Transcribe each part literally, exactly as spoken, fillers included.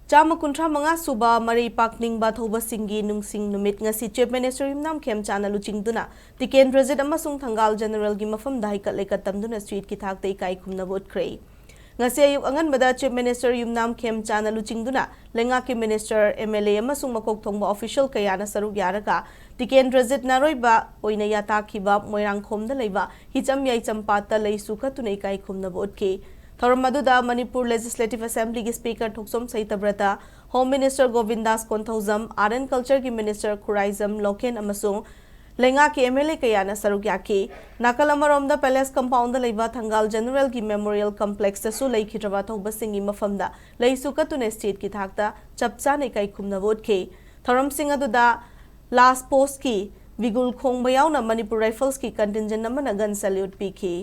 ꯆꯥꯝꯃ ꯀꯨꯟꯊ꯭ꯔꯥ ꯃꯉꯥ ꯁꯨꯕ ꯃꯔꯩ ꯄꯥꯛꯅꯤꯡꯕ ꯊꯧꯕꯁꯤꯡꯒꯤ ꯅꯨꯡꯁꯤꯡ ꯅꯨꯃꯤꯠ ꯉꯁꯤ Chief Minister ꯌꯨꯝꯅꯥꯝ ꯈꯦꯝꯆꯥꯟꯅ ꯂꯨꯆꯤꯡꯗꯨꯅ ꯇꯤꯀꯦꯟꯗ꯭ꯔꯖꯤꯠ ꯑꯃꯁꯨꯡ ꯊꯪꯒꯥꯜ Generalꯒꯤ ꯃꯐꯝꯗ ꯍꯩꯀꯠ ꯂꯩꯀꯠ ꯇꯝꯗꯨꯅ streetꯀꯤ ꯊꯥꯛꯇ ꯏꯀꯥꯏ ꯈꯨꯝꯅꯕ ꯎꯠꯈ꯭ꯔꯦ꯫ ꯉꯁꯤ ꯑꯌꯨꯛ ꯑꯉꯟꯕꯗ Chief Minister ꯌꯨꯝꯅꯥꯝ ꯈꯦꯝꯆꯥꯟꯅ ꯂꯨꯆꯤꯡꯗꯨꯅ ꯂꯩꯉꯥꯛꯀꯤ minister, MLA ꯑꯃꯁꯨꯡ ꯃꯀꯣꯛ ꯊꯣꯡꯕ official ꯀꯌꯥꯅ ꯁꯔꯨꯛ ꯌꯥꯔꯒ ꯇꯤꯀꯦꯟꯗ꯭ꯔꯖꯤꯠ ꯅꯥꯔꯣꯏꯕ ꯑꯣꯏꯅ ꯌꯥꯇꯥꯈꯤꯕ ꯃꯣꯏꯔꯥꯡꯈꯣꯝꯗ ꯂꯩꯕ ꯍꯤꯆꯝ ꯌꯥꯏꯆꯝ ꯄꯥꯠꯇ ꯂꯩꯁꯨ ꯀꯠꯇꯨꯅ ꯏꯀꯥꯏ ꯈꯨꯝꯅꯕ ꯎꯠꯈꯤ꯫ ꯊꯧꯔꯝ ꯑꯗꯨꯗ ꯃꯅꯤꯄꯨꯔ Legislative Assemblyꯒꯤ Speaker Thokchom Satyabrata, Home Minister Govindas Konthoujam, Art and Cultureꯒꯤ Minister ꯈꯨꯔꯥꯏꯖꯝ ꯂꯣꯀꯦꯟ ꯑꯃꯁꯨꯡ ꯂꯩꯉꯥꯛꯀꯤ MLA ꯀꯌꯥꯅ ꯁꯔꯨꯛ ꯌꯥꯈꯤ꯫ ꯅꯥꯀꯜ ꯑꯃꯔꯣꯝꯗ Palace Compoundꯗ ꯂꯩꯕ ꯊꯪꯒꯥꯜ Generalꯒꯤ Memorial Complexꯇꯁꯨ ꯂꯩꯈꯤꯗ꯭ꯔꯕ ꯊꯧꯕꯁꯤꯡꯒꯤ ꯃꯐꯝꯗ ꯂꯩꯁꯨ ꯀꯠꯇꯨꯅ stateꯀꯤ ꯊꯥꯛꯇ ꯆꯞ ꯆꯥꯅ ꯏꯀꯥꯏ ꯈꯨꯝꯅꯕ ꯎꯠꯈꯤ꯫ ꯊꯧꯔꯝꯁꯤꯡ ꯑꯗꯨꯗ Last Postꯀꯤ ꯕꯤꯒꯨꯜ ꯈꯣꯡꯕ ꯌꯥꯎꯅ Manipur Riflesꯀꯤ contingent ꯑꯃꯅ gun salute ꯄꯤꯈꯤ꯫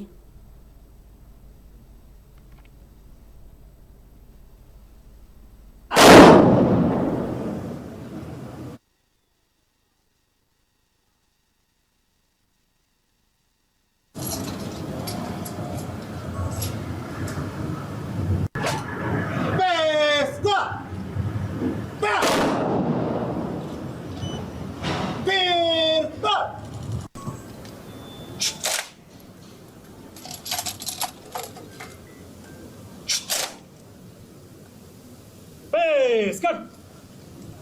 Face gun!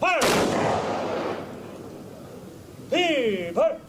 Fire! Fever!